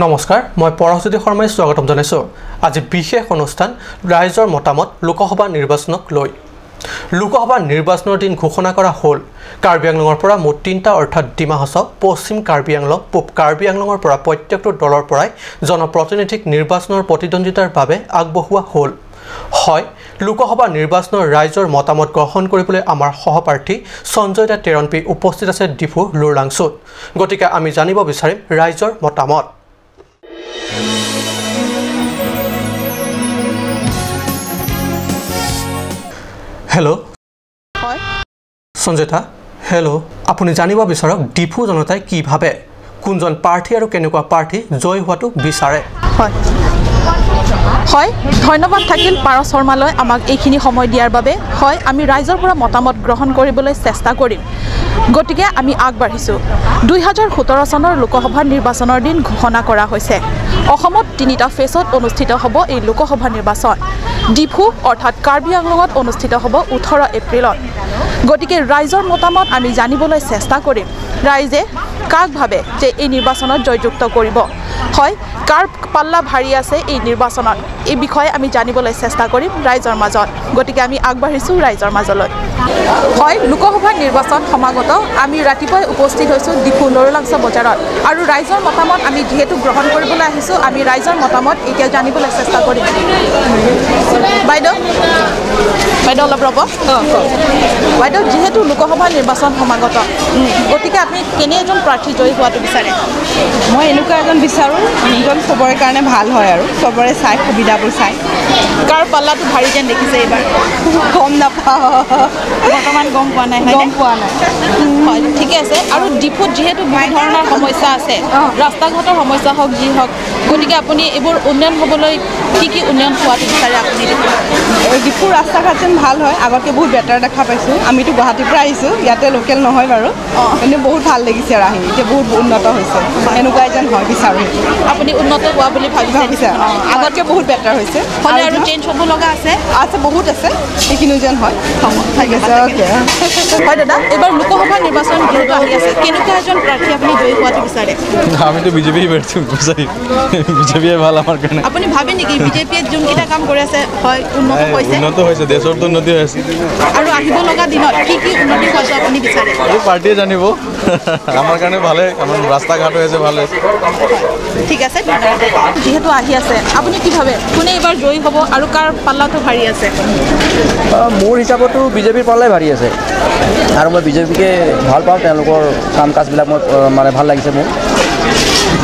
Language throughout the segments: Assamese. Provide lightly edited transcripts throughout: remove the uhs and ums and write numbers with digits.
নমস্কাৰ, মই পৰশজ্যোতি শৰ্মাই স্বাগতম জনাইছোঁ। আজি বিশেষ অনুষ্ঠান ৰাইজৰ মতামত লোকসভা নিৰ্বাচনক লৈ। লোকসভা নিৰ্বাচনৰ দিন ঘোষণা কৰা হ'ল। কাৰ্বি আংলঙৰ পৰা মুঠ তিনিটা অৰ্থাৎ ডিমা হাছাও, পশ্চিম কাৰ্বি আংলং, পূব কাৰ্বি আংলঙৰ পৰা প্ৰত্যেকটো দলৰ পৰাই জনপ্ৰতিনিধিক নিৰ্বাচনৰ প্ৰতিদ্বন্দ্বিতাৰ বাবে আগবঢ়োৱা হ'ল। হয়, লোকসভা নিৰ্বাচনৰ ৰাইজৰ মতামত গ্ৰহণ কৰিবলৈ আমাৰ সহপাঠী সঞ্জয় দা তেৰণপি উপস্থিত আছে ডিফু লুৰলাংচুত। গতিকে আমি জানিব বিচাৰিম ৰাইজৰ মতামত। হেল্ল' হয় সঞ্জয়তা, হেল্ল', আপুনি জানিব বিচাৰক ডিফু জনতাই কি ভাবে, কোনজন প্ৰাৰ্থী আৰু কেনেকুৱা প্ৰাৰ্থী জয় হোৱাটো বিচাৰে। হয় হয়, ধন্যবাদ থাকিল পাৰস শৰ্মালৈ আমাক এইখিনি সময় দিয়াৰ বাবে। হয়, আমি ৰাইজৰ পৰা মতামত গ্ৰহণ কৰিবলৈ চেষ্টা কৰিম। গতিকে আমি আগবাঢ়িছোঁ। 2017 চনৰ লোকসভা নিৰ্বাচনৰ দিন ঘোষণা কৰা হৈছে। অসমত তিনিটা ফেচত অনুষ্ঠিত হ'ব এই লোকসভা নিৰ্বাচন। ডিফু অৰ্থাৎ কাৰ্বি আংলঙত অনুষ্ঠিত হ'ব 18 এপ্ৰিলত। গতিকে ৰাইজৰ মতামত আমি জানিবলৈ চেষ্টা কৰিম। ৰাইজে কাক ভাবে যে এই নিৰ্বাচনত জয়যুক্ত কৰিব, হয় কাৰ পাল্লা ভাৰী আছে এই নিৰ্বাচনত, এই বিষয়ে আমি জানিবলৈ চেষ্টা কৰিম ৰাইজৰ মাজত। গতিকে আমি আগবাঢ়িছোঁ ৰাইজৰ মাজলৈ। হয়, লোকসভা নিৰ্বাচন সমাগত। আমি ৰাতিপুৱাই উপস্থিত হৈছোঁ ডিফু লৰুলাংচ বজাৰত আৰু ৰাইজৰ মতামত আমি যিহেতু গ্ৰহণ কৰিবলৈ আহিছোঁ, আমি ৰাইজৰ মতামত এতিয়া জানিবলৈ চেষ্টা কৰিম। বাইদেউ, বাইদেউ অলপ ৰ'ব। বাইদেউ, যিহেতু লোকসভা নিৰ্বাচন সমাগত, গতিকে আপুনি কেনে এজন প্ৰাৰ্থী জয়ী হোৱাটো বিচাৰে? মই এনেকুৱা এজন বিচাৰোঁ যোনজন চবৰে কাৰণে ভাল হয় আৰু চবৰে চাই সুবিধাবোৰ চাই। কাৰ পাল্লাটো ভাৰী যেন দেখিছে এইবাৰ? গম নাপাওঁ, বৰ্তমান গম পোৱা নাই। গম পোৱা নাই। হয়, ঠিকে আছে। আৰু ডিফুত যিহেতু বহু ধৰণৰ সমস্যা আছে, ৰাস্তা ঘাটৰ সমস্যা হওক যি হওক, গতিকে আপুনি এইবোৰ উন্নয়ন হ'বলৈ কি কি উন্নয়ন হোৱাটো বিচাৰে আপুনি? ডিফুৰ ৰাস্তা ঘাট যেন ভাল হয়, আগতকৈ বহুত বেটাৰ দেখা পাইছোঁ। আমিতো গুৱাহাটীৰ পৰা আহিছোঁ, ইয়াতে লোকেল নহয় বাৰু, কিন্তু বহুত ভাল লাগিছে আৰু আহি এতিয়া বহুত উন্নত হৈছে। এনেকুৱাই যেন হয় বিচাৰোঁ। আপুনি উন্নত হোৱা বুলি ভাবিছে? আগতকৈ বহুত বেটাৰ হৈছে। হ'লে আৰু চেঞ্জ হ'ব লগা আছে? আছে, বহুত আছে, সেইখিনিও যেন হয়। ঠিক আছে, অ'কে। হয় দাদা, এইবাৰ লোকসভা নিৰ্বাচন যিহেতু আহি আছে, কেনেকুৱা এজন প্ৰাৰ্থী আপুনি জয়ী হোৱাটো বিচাৰে? আমিতো বিজেপি বিচাৰিম, বিজেপিয়ে ভাল আমাৰ কাৰণে। আপুনি ভাবে নেকি বিজেপিয়ে যোনকেইটা কাম কৰি আছে হয় উন্নত হৈছে? উন্নত হৈছে, দেশৰতো উন্নতি হৈছে। আৰু আহিব লগা দিনত কি কি উন্নতি হোৱাটো আপুনি বিচাৰে? এই পাৰ্টীয়ে জানিব। আমাৰ কাৰণে ভালে, আমাৰ ৰাস্তা ঘাট হৈ আছে, ভালে। ঠিক আছে, ধন্যবাদ। যিহেতু আহি আছে, আপুনি কি ভাবে কোনে এইবাৰ জয়ী হ'ব আৰু কাৰ পাল্লাটো ভাৰী আছে? মোৰ হিচাপতো বিজেপিৰ পাল্লাই ভাৰী আছে আৰু মই বিজেপিকে ভাল পাওঁ। তেওঁলোকৰ কাম কাজবিলাক মই মানে ভাল লাগিছে মোৰ।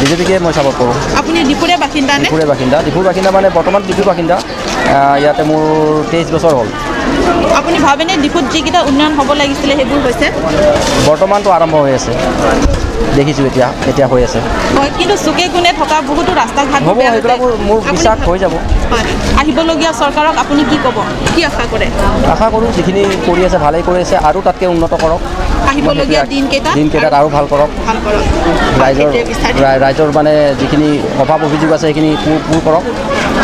বিজেপিকে মই ছাপোৰ্ট কৰোঁ। আপুনি ডিফুৰে বাসিন্দা নে? ডিফুৰে বাসিন্দা। ডিফুৰ বাসিন্দা মানে বৰ্তমান ডিফুৰ বাসিন্দা। ইয়াতে মোৰ 23 বছৰ হ'ল। আপুনি ভাবেনে ডিফুত যিকেইটা উন্নয়ন হ'ব লাগিছিলে সেইবোৰ হৈছে? বৰ্তমানটো আৰম্ভ হৈ আছে, দেখিছোঁ এতিয়া এতিয়া হৈ আছে। হয়, কিন্তু চুকে কোণে থকা বহুতো ৰাস্তা ঘাট হ'ব, সেইবিলাকৰ মোৰ বিশ্বাস হৈ যাব। হয়, আহিবলগীয়া চৰকাৰক আপুনি কি ক'ব, কি আশা কৰে? আশা কৰোঁ যিখিনি কৰি আছে ভালেই কৰি আছে, আৰু তাতকৈ উন্নত কৰক। আহিবলগীয়া দিনকেইটাত আৰু ভাল কৰক। ৰাইজৰ মানে যিখিনি অভাৱ অভিযোগ আছে সেইখিনি পূৰ কৰক,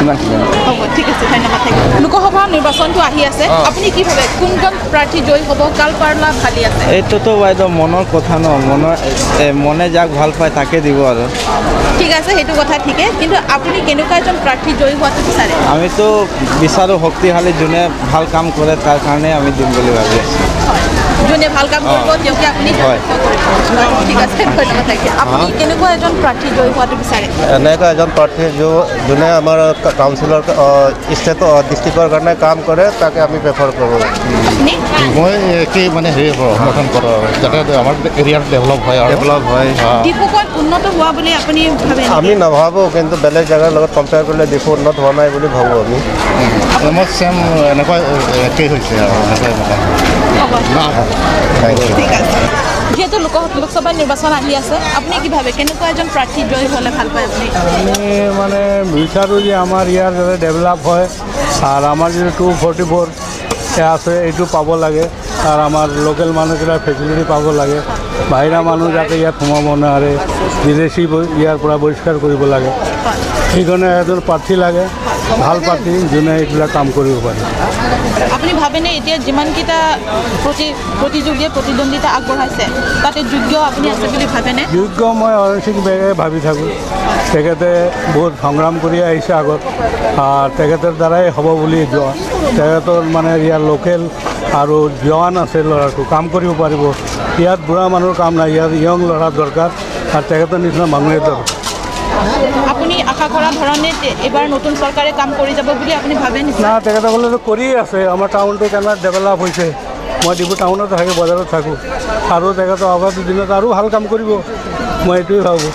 ইমানখিনি। হ'ব, ঠিক আছে, ধন্যবাদ থাকিল। লোকসভা নিৰ্বাচনটো আহি আছে, আপুনি কি ভাবে কোনজন প্ৰাৰ্থী জয়ী হ'ব, কাৰ পাল্লা ভাৰী আছে? এইটোতো বাইদেউ মনৰ কথা ন, মনৰ মনে যাক ভাল পায় তাকে দিব আৰু। ঠিক আছে, সেইটো কথা ঠিকে, কিন্তু আপুনি কেনেকুৱা এজন প্ৰাৰ্থী জয়ী হোৱাটো বিচাৰে? আমিতো বিচাৰোঁ শক্তিশালী, যোনে ভাল কাম কৰে তাৰ কাৰণে আমি দিম বুলি ভাবি আছোঁ। যোনে ভাল কাম কৰিব তেওঁকে আপুনি ঠিক আছে, ধন্যবাদ থাকিল। আপুনি কেনেকুৱা এজন প্ৰাৰ্থী জয়ী হোৱাটো বিচাৰে? এনেকুৱা এজন প্ৰাৰ্থী যোনে আমাৰ কাউন্সিলৰ ষ্টেট ডিষ্ট্ৰিক্টৰ কাৰণে কাম কৰে তাকে আমি প্ৰেফাৰ কৰোঁ। মই একেই মানে হেৰি কৰোঁ, সমৰ্থন কৰোঁ যাতে আমাৰ এৰিয়াত ডেভেলপ হয়। ডেভেলপ হয়। ডিফুখন উন্নত হোৱা বুলি আপুনি ভাবে? আমি নাভাবোঁ, কিন্তু বেলেগ জেগাৰ লগত কম্পেয়াৰ কৰিলে ডিফু উন্নত হোৱা নাই বুলি ভাবোঁ আমি। অলমষ্ট ছেম এনেকুৱা একেই হৈছে আৰু এনেকুৱাই মানে। ঠিক আছে। যিহেতু লোকসভা নিৰ্বাচন আহি আছে, আপুনি কি ভাবে কেনেকুৱা এজন প্ৰাৰ্থী জয়ী হ'লে ভাল পায় আপুনি? আমি মানে বিচাৰোঁ যে আমাৰ ইয়াৰ যাতে ডেভেলপ হয় আৰু আমাৰ যিটো 244 আছে এইটো পাব লাগে আৰু আমাৰ লোকেল মানুহবিলাক ফেচিলিটি পাব লাগে। বাহিৰা মানুহ যাতে ইয়াত সোমাব নোৱাৰে, বিদেশী ইয়াৰ পৰা বহিষ্কাৰ কৰিব লাগে। সেইকাৰণে এজন প্ৰাৰ্থী লাগে, ভাল প্ৰাৰ্থী, যোনে এইবিলাক কাম কৰিব পাৰে। আপুনি ভাবেনে এতিয়া যিমানকেইটা প্ৰতিযোগীয়ে প্ৰতিদ্বন্দ্বিতা আগবঢ়াইছে তাতে যোগ্য আপুনি আছে বুলি ভাবেনে? যোগ্য মই অৰুণ সিং বেগে ভাবি থাকোঁ। তেখেতে বহুত সংগ্ৰাম কৰি আহিছে আগত, তেখেতৰ দ্বাৰাই হ'ব বুলি যোৱা। তেখেতৰ মানে ইয়াৰ লোকেল আৰু জৱান আছে, ল'ৰাটো কাম কৰিব পাৰিব। ইয়াত বুঢ়া মানুহৰ কাম নাই, ইয়াত য়ং ল'ৰা দৰকাৰ আৰু তেখেতৰ নিচিনা মানুহে দৰকাৰ। আপুনি আশা কৰা ধৰণে এইবাৰ নতুন চৰকাৰে কাম কৰি যাব বুলি আপুনি ভাবে নেকি? না, তেখেতসকলেতো কৰিয়ে আছে। আমাৰ টাউনটো কেনেকুৱা ডেভেলপ হৈছে, মই ডিফু টাউনত থাকোঁ, বজাৰত থাকোঁ, আৰু তেখেতৰ অহা দিনত আৰু ভাল কাম কৰিব, মই এইটোৱে ভাবোঁ।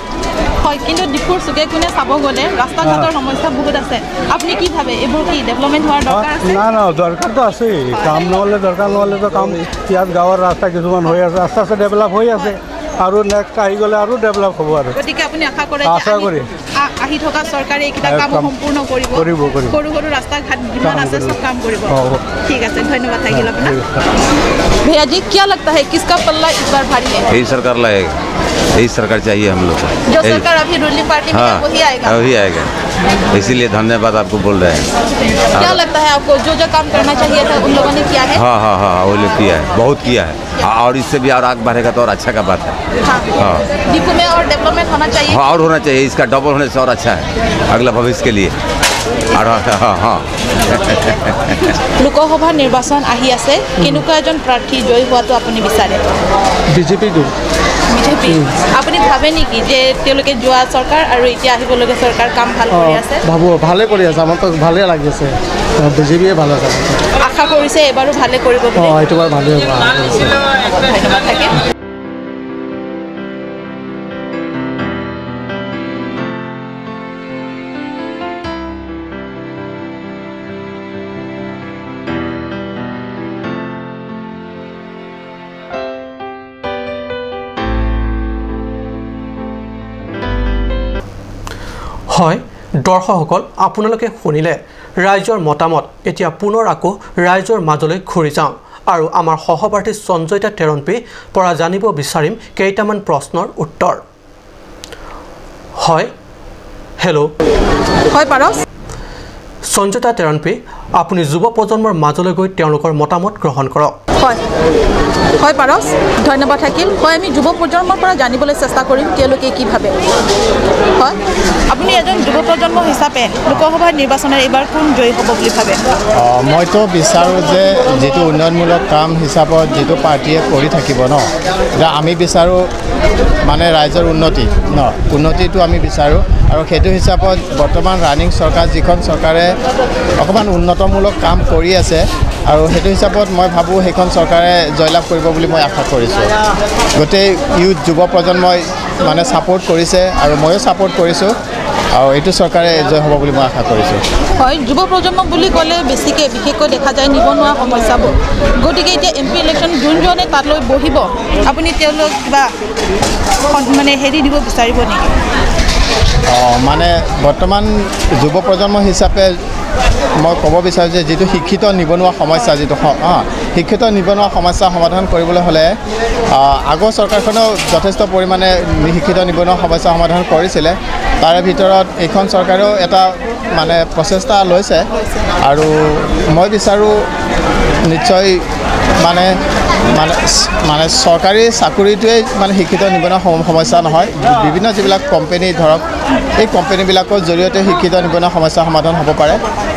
হয়, কিন্তু ডিফুৰ চুকে কোণে চাব গ'লে ৰাস্তা ঘাটৰ সমস্যা বহুত আছে। আপুনি কি ভাবে, এইবোৰ কি ডেভেলপমেণ্ট হোৱাৰ দৰকাৰ আছে? না না, দৰকাৰটো আছেই। কাম নহ'লে, দৰকাৰ নহ'লেতো কাম ইয়াত গাঁৱৰ ৰাস্তা কিছুমান হৈ আছে, আস্তে আস্তে ডেভেলপ হৈ আছে, আৰু নেক্সট আহি গ'লে আৰু ডেভেলপ হ'ব। আৰু গতিকে আপুনি আশা কৰে যে আহি থকা চৰকাৰে এইকেইটা কাম সম্পূৰ্ণ কৰিব, সৰু সৰু ৰাস্তা ঘাট যিমান আছে সব কাম কৰিব। ঠিক আছে, ধন্যবাদ থাকিল আপোনাক। भैया जी, क्या लगता है किसका पल्ला इस बार भारी है? यही सरकार लाएगा, यही सरकार चाहिए हम लोग को। जो सरकार अभी रूलिंग पार्टी में है वही आएगा? वही आएगा, इसीलिए धन्यवाद आपको बोल रहे हैं। क्या लगता है आपको जो जो काम करना चाहिए था उन लोगों ने किया है? हाँ हाँ हाँ, वो लोग किया है, बहुत किया है, और इससे भी और आग बढ़ेगा तो और अच्छा का बात है। हाँ, डिफू में और डेवलपमेंट होना चाहिए। हाँ, और होना चाहिए, इसका डबल होने से और अच्छा है अगला भविष्य के लिए। और हाँ हाँ, লোকসভা নিৰ্বাচন আহি আছে, কেনেকুৱা এজন প্ৰাৰ্থী জয়ী হোৱাটো আপুনি বিচাৰে? বিজেপি। বিজেপি। আপুনি ভাবে নেকি যে তেওঁলোকে যোৱা চৰকাৰ আৰু এতিয়া আহিবলগীয়া চৰকাৰ কাম ভাল কৰি আছে? ভাবোঁ, ভালে কৰি আছে, আমাৰতো ভালে লাগিছে, বিজেপিয়ে ভাল আছে। আশা কৰিছে এবাৰো ভালে কৰিব বুলি? অঁ, এইটো বাৰ ভালে হ'ব। ধন্যবাদ থাকিল। হয় দৰ্শকসকল, আপোনালোকে শুনিলে ৰাইজৰ মতামত। এতিয়া পুনৰ আকৌ ৰাইজৰ মাজলৈ ঘূৰি যাওঁ আৰু আমাৰ সহপাঠী সঞ্জয়িতা টেৰণপীৰ পৰা জানিব বিচাৰিম কেইটামান প্ৰশ্নৰ উত্তৰ। হয়, হেল্ল'। হয় পাৰস। সঞ্জয়িতা টেৰণপী, আপুনি যুৱ প্ৰজন্মৰ মাজলৈ গৈ তেওঁলোকৰ মতামত গ্ৰহণ কৰক। হয় হয় পাৰস, ধন্যবাদ থাকিল। হয়, আমি যুৱ প্ৰজন্মৰ পৰা জানিবলৈ চেষ্টা কৰিম তেওঁলোকে কি ভাবে। হয়, আপুনি এজন যুৱ প্ৰজন্ম হিচাপে লোকসভা নিৰ্বাচনৰ এইবাৰ কোন জয়ী হ'ব বুলি ভাবে? মইতো বিচাৰোঁ যে যিটো উন্নয়নমূলক কাম হিচাপত যিটো পাৰ্টীয়ে কৰি থাকিব ন, এতিয়া আমি বিচাৰোঁ মানে ৰাইজৰ উন্নতি ন, উন্নতিটো আমি বিচাৰোঁ। আৰু সেইটো হিচাপত বৰ্তমান ৰানিং চৰকাৰ, যিখন চৰকাৰে অকণমান উন্নতমূলক কাম কৰি আছে, আৰু সেইটো হিচাপত মই ভাবোঁ সেইখন চৰকাৰে জয়লাভ কৰিব বুলি মই আশা কৰিছোঁ। গোটেই ইউথ যুৱ প্ৰজন্মই মানে ছাপোৰ্ট কৰিছে আৰু ময়ো ছাপোৰ্ট কৰিছোঁ, আৰু এইটো চৰকাৰে জয় হ'ব বুলি মই আশা কৰিছোঁ। হয়, যুৱ প্ৰজন্ম বুলি ক'লে বেছিকৈ বিশেষকৈ দেখা যায় নিবনুৱা সমস্যাবোৰ। গতিকে এতিয়া এম পি ইলেকশ্যন যোনজনে তালৈ বহিব, আপুনি তেওঁলোক কিবা মানে হেৰি দিব বিচাৰিব নেকি? মানে বৰ্তমান যুৱ প্ৰজন্ম হিচাপে মই ক'ব বিচাৰোঁ যে যিটো শিক্ষিত নিবনুৱা সমস্যা, যিটো শিক্ষিত নিবনুৱা সমস্যা সমাধান কৰিবলৈ হ'লে আগৰ চৰকাৰখনেও যথেষ্ট পৰিমাণে শিক্ষিত নিবনুৱা সমস্যা সমাধান কৰিছিলে। তাৰে ভিতৰত এইখন চৰকাৰেও এটা মানে প্ৰচেষ্টা লৈছে, আৰু মই বিচাৰোঁ নিশ্চয় মানে মানে মানে চৰকাৰী চাকৰিটোৱেই মানে শিক্ষিত নিবনুৱা সমস্যা নহয়, বিভিন্ন যিবিলাক কোম্পেনী ধৰক, এই কোম্পেনীবিলাকৰ জৰিয়তে শিক্ষিত নিবনুৱা সমস্যা সমাধান হ'ব পাৰে,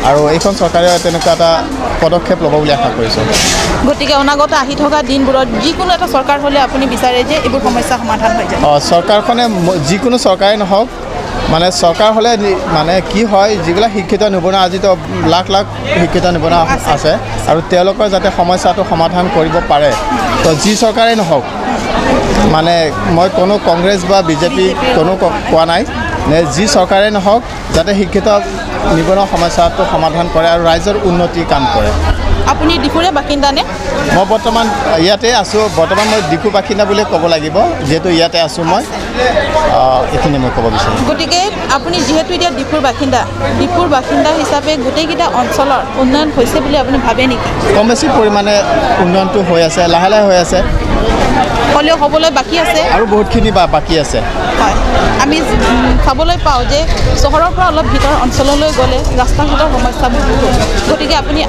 আৰু এইখন চৰকাৰে তেনেকুৱা এটা পদক্ষেপ ল'ব বুলি আশা কৰিছোঁ। গতিকে অনাগত আহি থকা দিনবোৰত যিকোনো এটা চৰকাৰ হ'লে আপুনি বিচাৰে যে এইবোৰ সমস্যা সমাধান হৈ যায়? অঁ, চৰকাৰখনে যিকোনো চৰকাৰেই নহওক, মানে চৰকাৰ হ'লে মানে কি হয়, যিবিলাক শিক্ষিত নিবনুৱা, আজিতো লাখ লাখ শিক্ষিত নিবনুৱা আছে, আৰু তেওঁলোকৰ যাতে সমস্যাটো সমাধান কৰিব পাৰে, তো যি চৰকাৰেই নহওক, মানে মই কোনো কংগ্ৰেছ বা বিজেপি কোনো কোৱা নাই, যি চৰকাৰেই নহওক যাতে শিক্ষিত নিবনুৱা সমস্যাটো সমাধান কৰে আৰু ৰাইজৰ উন্নতি কাম কৰে। আপুনি ডিফুৰে বাসিন্দা নে? মই বৰ্তমান ইয়াতে আছোঁ, বৰ্তমান মই ডিফু বাসিন্দা বুলিয়ে ক'ব লাগিব, যিহেতু ইয়াতে আছোঁ মই, এইখিনি মই ক'ব বিচাৰোঁ। গতিকে আপুনি যিহেতু এতিয়া ডিফুৰ বাসিন্দা, ডিফুৰ বাসিন্দা হিচাপে গোটেইকেইটা অঞ্চলৰ উন্নয়ন হৈছে বুলি আপুনি ভাবে নেকি? কম বেছি পৰিমাণে উন্নয়নটো হৈ আছে, লাহে লাহে হৈ আছে, হ'লেও হ'বলৈ বাকী আছে আৰু বহুতখিনি বাকী আছে। হয়, আমি চাবলৈ পাওঁ যে চহৰৰ পৰা অলপ ভিতৰ অঞ্চললৈ ডিফুলৈ গ'লে ৰাস্তা ঘাটৰ সমস্যাবোৰ বহুত, গতিকে আপুনি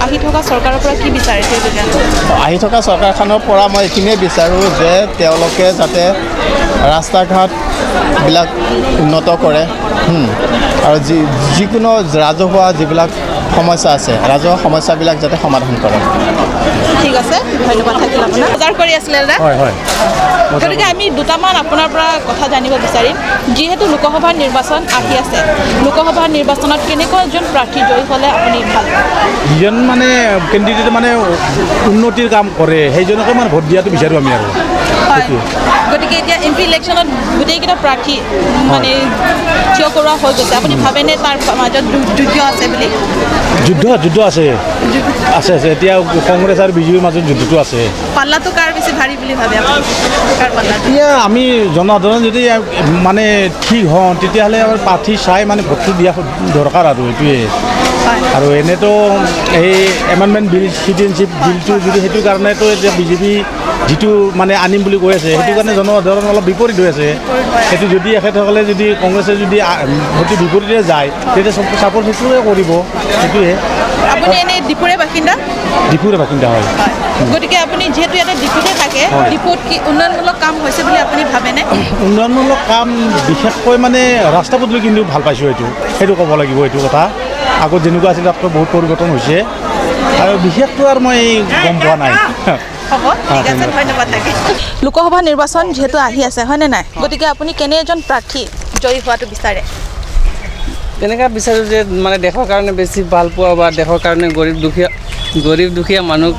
আহি থকা চৰকাৰৰ পৰা কি বিচাৰে? আহি থকা চৰকাৰখনৰ পৰা মই এইখিনিয়ে বিচাৰোঁ যে তেওঁলোকে যাতে ৰাস্তা ঘাটবিলাক উন্নত কৰে আৰু যিকোনো ৰাজহুৱা যিবিলাক সমস্যা আছে, ৰাজহুৱা সমস্যাবিলাক যাতে সমাধান কৰে। ঠিক আছে, ধন্যবাদ থাকিল আপোনাক। বজাৰ কৰি আছিলে দাদা? হয় হয়। গতিকে আমি দুটামান আপোনাৰ পৰা কথা জানিব বিচাৰিম। যিহেতু লোকসভা নিৰ্বাচন আহি আছে, লোকসভা নিৰ্বাচনত কেনেকুৱা এজন প্ৰাৰ্থী জয়ী হ'লে আপুনি ভাল? যিজন মানে কেণ্ডিডেট মানে উন্নতিৰ কাম কৰে সেইজনকে মানে ভোট দিয়াটো বিচাৰোঁ আমি আৰু। গতিকে এতিয়া এম পি ইলেকশ্যনত গোটেইকেইটা প্ৰাৰ্থী মানে থিয় কৰোৱা হৈ গৈছে, আপুনি ভাবেনে তাৰ মাজত যুদ্ধ আছে বুলি? যুদ্ধ আছে আছে আছে। এতিয়া কংগ্ৰেছ আৰু বিজেপিৰ মাজত যুদ্ধটো আছে। পাল্লাটো কাৰ বেছি ভাৰী বুলি ভাবে আপুনি? কাৰ পাল্লা? এতিয়া আমি জনসাধাৰণ যদি মানে ঠিক হওঁ তেতিয়াহ'লে আমাৰ প্ৰাৰ্থী চাই মানে ভোটটো দিয়া দৰকাৰ আৰু এইটোৱে। আৰু এনেইতো এই এমেণ্ডমেণ্ট বিল, চিটিজেনশ্বিপ বিলটো যদি সেইটো কাৰণেতো এতিয়া বিজেপি যিটো মানে আনিম বুলি কৈ আছে সেইটো কাৰণে জনসাধাৰণ অলপ বিপৰীত হৈ আছে। সেইটো যদি এখেতসকলে যদি কংগ্ৰেছে যদি সেইটো বিপৰীতে যায় তেতিয়া ছাপোৰ্ট সেইটোৱে কৰিব, সেইটোৱে। আপুনি এনেই ডিফুৰে বাসিন্দা? ডিফুৰে বাসিন্দা হয়। গতিকে আপুনি যিহেতু ইয়াতে ডিফুতে থাকে, ডিফুত কি উন্নয়নমূলক কাম হৈছে বুলি আপুনি ভাবেনে? উন্নয়নমূলক কাম বিশেষকৈ মানে ৰাস্তা পদূলি কিন্তু ভাল পাইছোঁ, সেইটো ক'ব লাগিব। এইটো কথা আগত যেনেকুৱা আছিল তাতকৈ বহুত পৰিৱৰ্তন হৈছে আৰু বিশেষটো আৰু মই গম পোৱা নাই। হ'ব, ঠিক আছে, ধন্যবাদ থাকিল। লোকসভা নিৰ্বাচন যিহেতু আহি আছে, হয়নে নাই? গতিকে আপুনি কেনে এজন প্ৰাৰ্থী জয়ী হোৱাটো বিচাৰে? তেনেকুৱা বিচাৰোঁ যে মানে দেশৰ কাৰণে বেছি ভাল পোৱা বা দেশৰ কাৰণে গৰীব দুখীয়া মানুহ,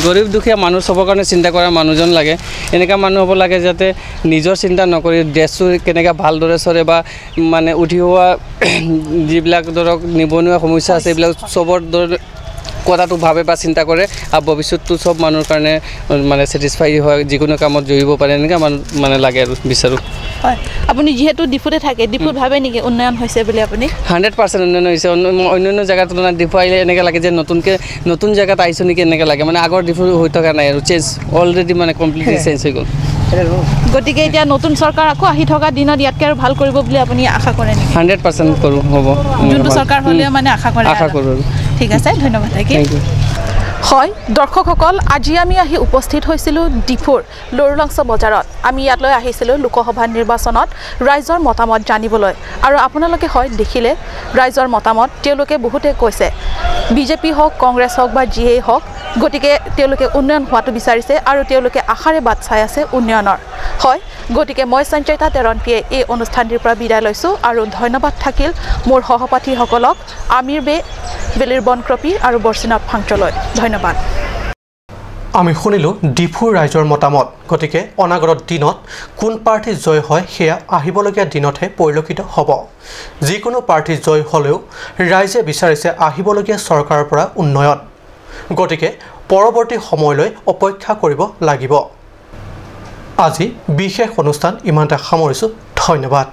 গৰীব দুখীয়া মানুহ চবৰ কাৰণে চিন্তা কৰা মানুহজন লাগে। এনেকুৱা মানুহ হ'ব লাগে যাতে নিজৰ চিন্তা নকৰি দেশটো কেনেকৈ ভালদৰে চলে বা মানে উঠি হোৱা যিবিলাক ধৰক নিবনুৱা সমস্যা আছে এইবিলাক চবৰ দৰে কথাটো ভাবে বা চিন্তা কৰে আৰু ভৱিষ্যতটো চব মানুহৰ কাৰণে মানে ছেটিছফাই হয়, যিকোনো কামত জড়িব পাৰে, এনেকুৱা মানুহ মানে লাগে আৰু বিচাৰোঁ। হয়, আপুনি যিহেতু ডিফুতে থাকে, ডিফুত ভাবে নেকি উন্নয়ন হৈছে বুলি আপুনি? 100% উন্নয়ন হৈছে। অন্যান্য জেগাৰ তুলনাত ডিফু আহিলে এনেকৈ লাগে যে নতুন জেগাত আহিছোঁ নেকি, এনেকৈ লাগে। মানে আগৰ ডিফু হৈ থকা নাই আৰু চেঞ্জ অলৰেডি মানে কমপ্লিটলি চেঞ্জ হৈ গ'ল। গতিকে এতিয়া নতুন চৰকাৰ আকৌ আহি থকা দিনত ইয়াতকৈ আৰু ভাল কৰিব বুলি আপুনি আশা কৰে নেকি? 100% কৰোঁ, হ'ব। যোনটো চৰকাৰ হ'লেও মানে আশা কৰে? আশা কৰোঁ। ঠিক আছে, ধন্যবাদ থাকিল। হয় দৰ্শকসকল, আজি আমি আহি উপস্থিত হৈছিলোঁ ডিফুৰ লৰুলাংছ বজাৰত। আমি ইয়ালৈ আহিছিলোঁ লোকসভা নিৰ্বাচনত ৰাইজৰ মতামত জানিবলৈ আৰু আপোনালোকে হয় দেখিলে ৰাইজৰ মতামত। তেওঁলোকে বহুতে কৈছে বিজেপি হওক, কংগ্ৰেছ হওক বা যিয়েই হওক, গতিকে তেওঁলোকে উন্নয়ন হোৱাটো বিচাৰিছে আৰু তেওঁলোকে আশাৰে বাট চাই আছে উন্নয়নৰ। হয়, গতিকে মই সঞ্চয়িতা তেৰণপিয়ে এই অনুষ্ঠানটিৰ পৰা বিদায় লৈছোঁ আৰু ধন্যবাদ থাকিল মোৰ সহপাঠীসকলক, আমিৰ বে, বেলিৰ বনক্ৰপি আৰু বৰ্চিনা ফাংচলৈ। ধন্যবাদ। আমি শুনিলোঁ ডিফুৰ ৰাইজৰ মতামত। গতিকে অনাগত দিনত কোন প্ৰাৰ্থী জয় হয় সেয়া আহিবলগীয়া দিনতহে পৰিলক্ষিত হ'ব। যিকোনো প্ৰাৰ্থী জয় হ'লেও ৰাইজে বিচাৰিছে আহিবলগীয়া চৰকাৰৰ পৰা উন্নয়ন। গতিকে পৰৱৰ্তী সময়লৈ অপেক্ষা কৰিব লাগিব। আজি বিশেষ অনুষ্ঠান ইমানতে সামৰিছোঁ। ধন্যবাদ।